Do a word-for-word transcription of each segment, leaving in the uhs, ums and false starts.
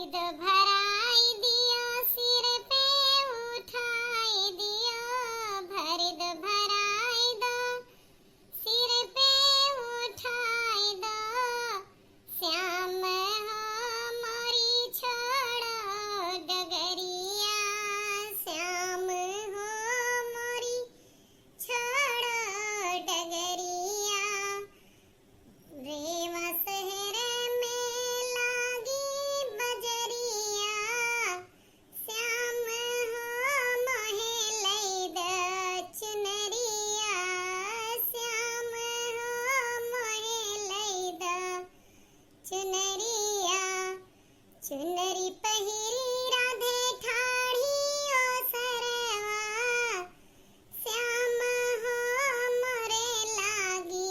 भराई दियो, सिर पे उठाई दियो, भर द भराई दो, सिर पे उठाई दो, श्याम हो मोरी छोड़ो डगरिया, श्याम हो मोरी छोड़ो डगरिया। रेवा शहर में लागी बजरिया, श्याम हो मोहे लई द चुनरिया, श्याम हो मोहे लई द चुनरिया। चुनरी पहिरी राधे ठाढ़ी ओ सरवा, श्याम हो मोरे लागी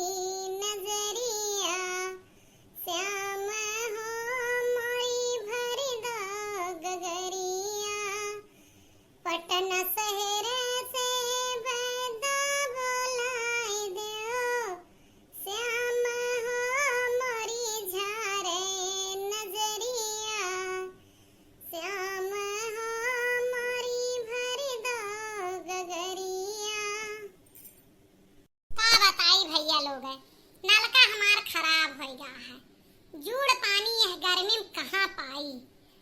नजरिया, श्याम हो मोरी भर दो गगरिया। पटना शहर से बैदा बोलाई देओ, श्याम हो मोरी झारे नजरिया, श्याम हो मोरी भर दो गगरिया। का बताई भइया लोग, नलका हमार खराब होइ गा है। जूड़ पानी यह गर्मी में कहाँ पाई?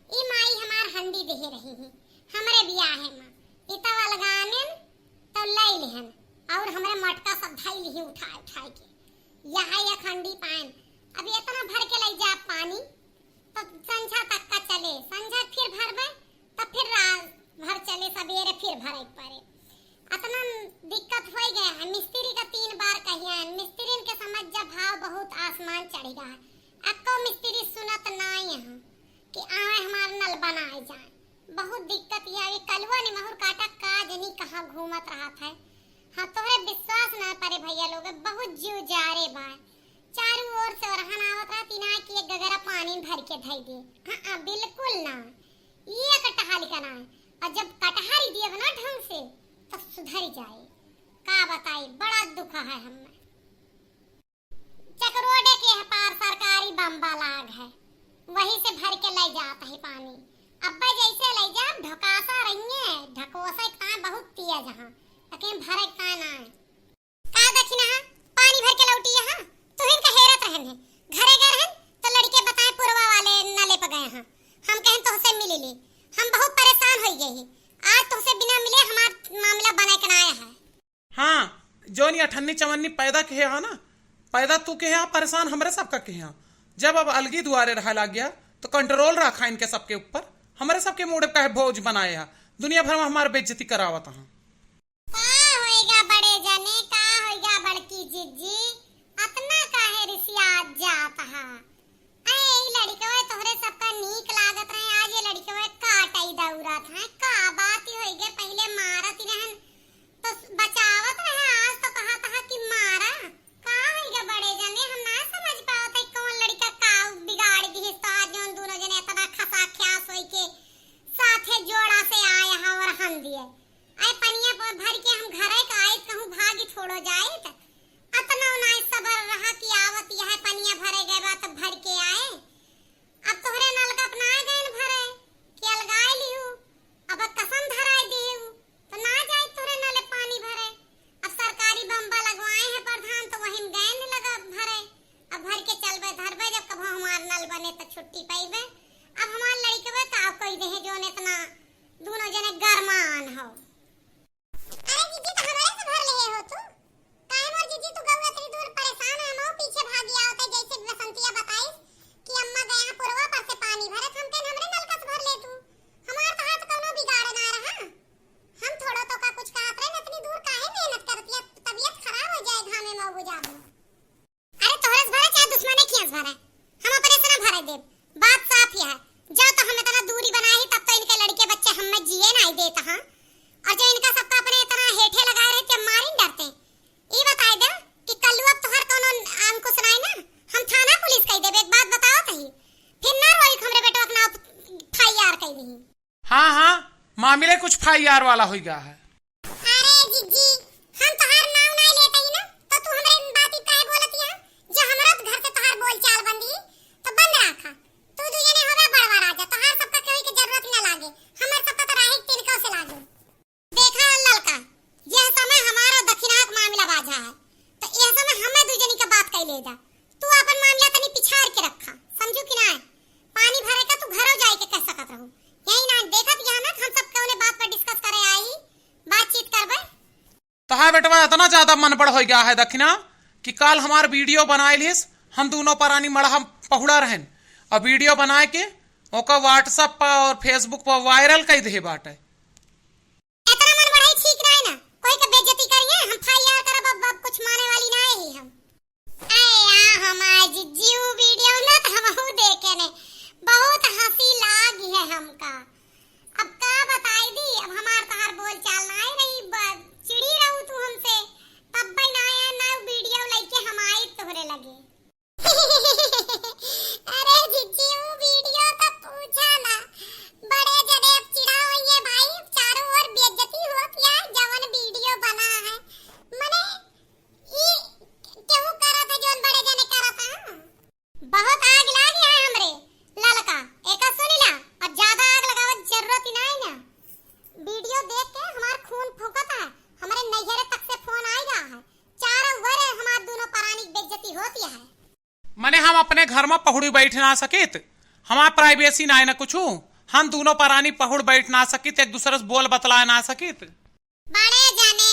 ई माई हमार हंडी देहे रही ही, हमरे बियाहे में। ई तब अलगानेन, तब लई लिहन, और हमरे मटका सब धई लिही उठाए उठाए के। यह एक हंडी पाएन, अब इतना भर के लई जा पानी, तब संझा तक का चले, संझा फिर भरबे, तब फिर रात भर चले, सबेरे फिर भरे के पड़े। अतना दिक्कत होइ गए है। मिस्त्री का तीन बार कहिया है, मिस्त्रीन के समझ जा भाव बहुत आसमान चढ़ गया है। अक्को मिस्त्री सुनत नाई है कि आवे हमार नल बनाए जाए। बहुत दिक्कत यह है, कलुआ निमहुर काटा का जनी कहाँ घूमत रहत है। हाँ, तोहरे विश्वास ना परे भइया लोग, बहुत जीव जारे बा। चारू ओर से ओरहन आवत रहती ना कि एक गगरा पानी भर के धई दे। हाँ, हाँ, बिल्कुल ना। ये कटहल का ना है। और जब कटहल दिए ना ढंग से, तब सुधर जाए। का बताई, बड़ा दुख है हमें। चकरोडे के है पार सरकारी बम्बा लाग है, वही से भर के ले जात है पानी। अब्बे जैसे ले जा, ढकासा रहिए, ढकोसा एक ताए बहुत तेज हाँ, लेकिन भरे एक ताए ना है। का दखिना हा, पानी भर के लौटी हा, तुहिन का हेरत रहन है। घरे गए रहन, तो लड़के बताए पुरवा वाले नले पे गए हाँ। हम कहन तोहसे मिली ली, हम बहुत परेशान होइ गए ही। आज तोहसे बिना मिले हमार मामला बने के ना आया है। हाँ, जौन ये अठन्नी चवन्नी पैदा किहे हा ना, पैदा तू किहे हा, परेशान हमरे सबका किहे हा। जब अब अलगी दुआरे रहा लाग गया, तो control रखा इनके सबके ऊपर। हमरे सबके मूड़े काहे भौज बनाए हा, दुनिया भर में हमार बेइज्जती करावत हा। का होइगा बड़े जने, का होइगा बड़की जिज्जी, अतना काहे रिसियात जात हा? अरे, ई लड़िकवे तोहरे सबका नीक लागत रहे, आज ये लड़िकवे काटई दौड़त हैं। का बात ही होइगे, पहिले मारत ही रहन, तो बचावत रहे, आज तो कहत हा कि मारा। का होइगे बड़े जने, हम ना समझ पावत है कौन लड़िका का बिगाड़ दिहिस, तो आज जौन दुनो जने इतना खसा ख्यास होई के साथे जोड़ा से आए हा और हम दिए। आए पनिया प-, भर के हम घरे का आइत, कहूँ भागी थोड़ो जाइत। अतनो नाय सबर रहा कि आवत यह पनिया भरे गए बा, तब भर के आए। अब तोहरे नलका अपनाए गए न भरे, कि अलगाए लिहू, अब कसम धराए दिहू, तो ना जाए तोहरे नले पानी भरे। अब सरकारी बम्बा लगवाए हैं प्रधान, तो वही में गए न लगा भरे। अब भर के चलबे धरबे, जब कभो हमार नल बने तो छुट्टी पइबे। अब हमार लड़िकवे का कोई देहे जौन इतना दुनो जने गरमान हो। अरे जीजी, तो हमरे से भर लेहे हो तू? काहे मोर जीजी, तू गऊ इतनी दूर परेशान है, हमहू पीछे भागी आवत है, जैसे बसंतिया बताइस कि अम्मा गया पुरवा पर से पानी भरे, तो हम कहन हमरे नलका से भर ले तू। हमार तो हाथ कौनो बिगाड़ ना रहा, हम थोड़ो तो का कुछ कहत रहे, इतनी दूर काहे मेहनत करती है, तबीयत खराब हो जाए घामे में बुझाबू। अरे तोहरे से भरे चाहे दुश्मने खिया से भरे, हम अपने से ना भरे देब। बात साफ ही है। जाओ तो हम इतना दूरी बनाए ही, तब तो इनके लड़के बच्चे हमें जिए ना देत हाँ। और जो इनका सबका अपने इतना हेठे लगाए रहे, जब मारिन डरते। ई बताए दे कि कल्लू अब तोहर कौनो अंकुश नाई ना, हम थाना पुलिस कह देबे। एक बात बताओ तही, फिर ना रोई हमरे बेटवा के नाव एफ आई आर कह दी। हाँ, हाँ, मामले कुछ एफ आई आर वाला होइ गया है। अरे जिज्जी, हम तोहार नाव नाय लेत हई ना, तो तू हमरे बाती काहे बोलत हिया? जो हमरो घर से तोहार बोलचाल बंद ही, तो बंद रखा। तू दू जने होबे बड़वा राजा, तोहार सब ले जा। तू अपन मामला तनी पिछार के रखा, समझू कि ना? पानी भरे का तू घरो जाए के कह सकत रहू। यही ना देखत यहाँ ना हम सब कौने बात पर डिस्कस करे आई, बातचीत करबे। तोहार बेटवा इतना ज्यादा मन बड़ हो गया है दखिना कि काल हमार वीडियो बनाए लिस, हम दोनों परानी मड़हा पहुड़ा रहन और वीडियो बनाए के ओकर WhatsApp पर और Facebook पर वायरल कर दे बाटे। इतना मन बढ़ाई ठीक ना है ना, कोई का बेइज्जती करिए, हम फायर करब, अब, अब कुछ माने वाली ना है ही हम। अरे या हमार जिज्जी, ऊ वीडियो ना तो हमहू देखे ने, बहुत हंसी लागी है हमका। अब का बताई दी, अब हमार तहार बोल चाल ना है रही, ब-, चिड़ी रहू तू हमसे, तब भी ना आया ना वीडियो लेके हम आई तोहरे लगे। अरे जिज्जी, ऊ वीडियो तो पूछा ना, बड़े जने अब चिढ़ा होइए भाई, चारों ओर बेइज्जती होत या जवन वीडियो बना है, मने ई केहू करत है जौन बड़े जने करत है। बहुत आग लाग है हमरे ललका, एका सुनी ला, और ज्यादा आग लगावत जरूरत ही नहीं ना। वीडियो देख के हमार खून फूंकत है, हमरे नैहरे तक से फोन आई रहा है, चारों ओर हमार दोनों परानी की बेइज्जती होती है। मने हम अपने घर में पहुड़ी बैठ ना सकित, हमार प्राइवेसी ना है ना कुछ, हम दोनों परानी पहुड़ बैठ ना सकित, एक दूसरे से बोल बतला ना सकित। बड़े जने,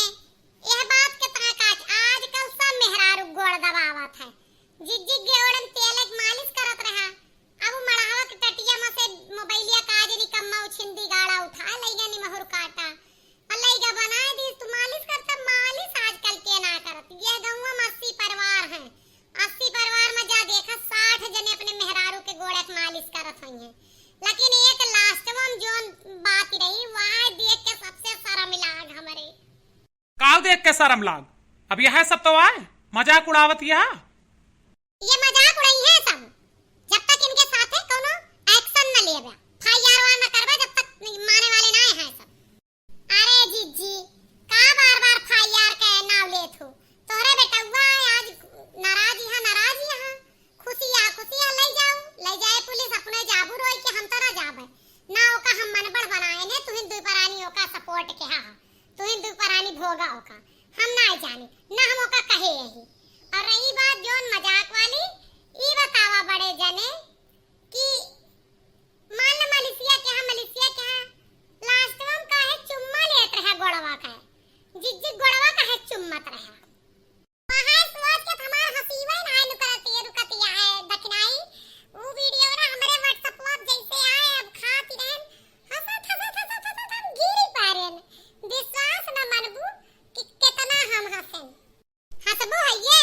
यह बात के तहत आज, आजकल सब मेहरारू गोड़ दबावत है। जिज्जी गोड़न तेल के मालिश करत रहा। अब उ मड़ावा के टटिया में से मोबाइलिया का आज निकम्मा उछिंदी गाड़ा उठा लई गनी महुर काटा। लइका बनाए दी तू मालिश करता, मालिश आजकल के ना करत। यह गौवा में अस्सी परिवार हैं। अस्सी परिवार में जा देखा, साठ जने अपने मेहरारू के गोड़े के मालिश करत होइहें। लेकिन एक लास्ट में जौन बात रही, वह देख के सबसे शर्म लाग हमरे। काव देख के शर्म लाग? अब यह सब तो आए, मजाक उड़ावत यह। ये मजाक उड़ाई है सब, जब तक इनके साथे कोनो action न लेबे, FIR वार न करबे, जब तक माने वाले ना हैं सब। अरे जिज्जी, का बार-बार FIR के नाव लेत हो? तोहरे बेटउआ आज नाराज यहाँ, नाराज यहाँ, खुशी आ, खुशी आ, लई जाओ, लई जाए पुलिस, अपने जाबू रोई के हम तो ना जाबे, ना ओका हम मनबढ़ बनाए ने, तुहिन दुई परानी ओका support के हा, तुहिन दुई परानी भोगा ओका, हम ना जाने, ना हम ओका कहे यही। और रही बात जौन मजाक वाली, ई बतावा बड़े जने कि मान लो मलेशिया के यहाँ, मलेशिया के यहाँ last में काहे चुम्मा लेत रहा गोड़वा का, जिज्जी गोड़वा काहे चुम्मत रहा? वहाँ सोच के हमार हंसीवे ना रुकत, ये रुकत या है दखिनाई। ऊ वीडियो ना हमरे WhatsApp पर जैसे आए, अब खाती रहन, हंसत, हंसत, हंसत, हंसत हम गिरी पारेन। विश्वास न मनबू कि कितना हम हंसेन। हंसबू है ये,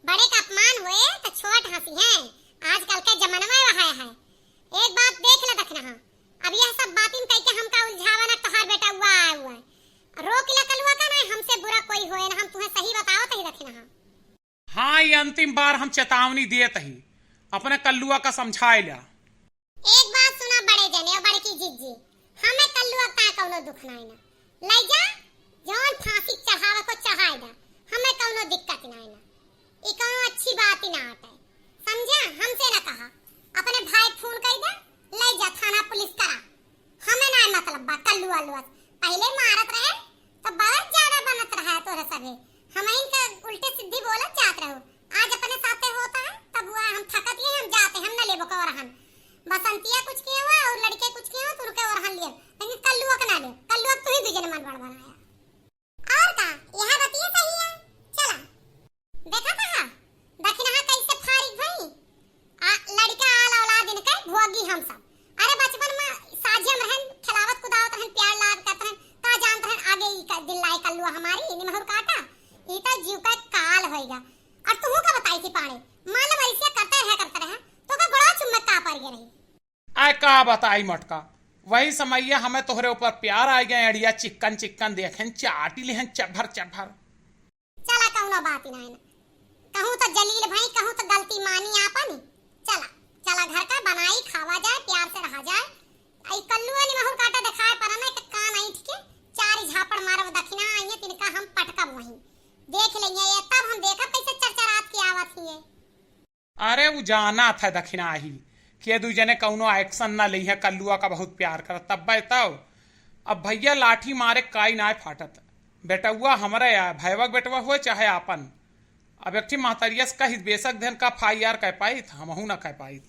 बड़े का अपमान होए तो छोट हंसी हैं। आजकल के जमाना में वह है। एक बात देख ले दखिना, अब यह सब बातिन कह के हमका उलझावा ना, तोहार बेटउआ आए हुआ है। रोक ले कलुआ का ना, हमसे बुरा कोई होए ना, हम तुम्हें सही बतावत ही दखिना। हाँ, ये अंतिम बार हम चेतावनी देत ही, अपने कल्लुआ का समझाए ला। एक बात सुना बड़े जने और बड़की जिज्जी, हमें कल्लुआ का कौनो दुख नाई ना, लई जा, जौन फांसी चढ़ावे को चढ़ाए दा, हमें कौनो दिक्कत नाई ना, ई कौनो अच्छी बात ही ना आटे, समझा? हमसे ना कहा, अपने भाई फोन कर दे, लई जा थाना पुलिस करा। हमें ना मतलब बा, कल्लू अलुआ पहले मारत रहे, तो बहुत ज्यादा बनत रहा है तोरे सभे। हम इनका उल्टे सीधी बोलत जात रहो। आज अपने साथे होता है, तब हुआ हम थकत गए, हम जाते, हम न लेबो का रहन। बसंतिया कुछ किए हुआ और लड़के कुछ किए हुआ, तो उनके रहन लिए, लेकिन कल्लुआ के ना ले, कल्लुआ तू ही दू जने मन बड़ बनाया। और का, यह बतिये सही है। चला, देखा था, दखिनहा कैसे फारिग भई। आ, लड़का आल औलाद इनके भोगी हम सब। अरे बचपन में साझे में रहन, खिलावत कुदावत रहन, प्यार लाड करत रहन, का जानत रहन आगे ई का दिल लाई कल्लुआ हमारी, निमहुर काटा, ई तो जीव का काल होएगा। और तुहू का बताई थी पाड़े, मान लो मलेशिया करता रहा, करता रहा, तो का गोड़ा चुम्बक का पर गया रही। आय का बताई मटका, वही समैया हमें तोहरे ऊपर प्यार आ गया, अड़िया चिक्कन चिक्कन देखें, चाटी लेहन चभर चभर। चला कौनो बात ही ना है ना, कहूँ तो जलील भाई, कहूँ तो गलती मानी आपन। चला, चला घर का बनाई खावा जाए, प्यार से रहा जाए। आई कल्लू वाली महुर काटा दिखाए पर ना, एक कान ऐंठ के चार झापड़ मारब दखिना आई है, तिनका हम पटकब वहीं। देख लेंगे ये, तब हम देखब कैसे चरचरात की आवत ही है। अरे उ जानत है दखिनाही कि ये दुई जने कौनो action ना लेइहे, कल्लुआ का बहुत प्यार करत तब्बे तब। अब भैया लाठी मारे काई नाय फाटत, बेटउआ हमरे आ, भैवक बेटवा हुए चाहे आपन, अब एक ठी महतरिया से कहित, बेसक देन का फाइयार कह पाइत, हमहू ना कह पाइत।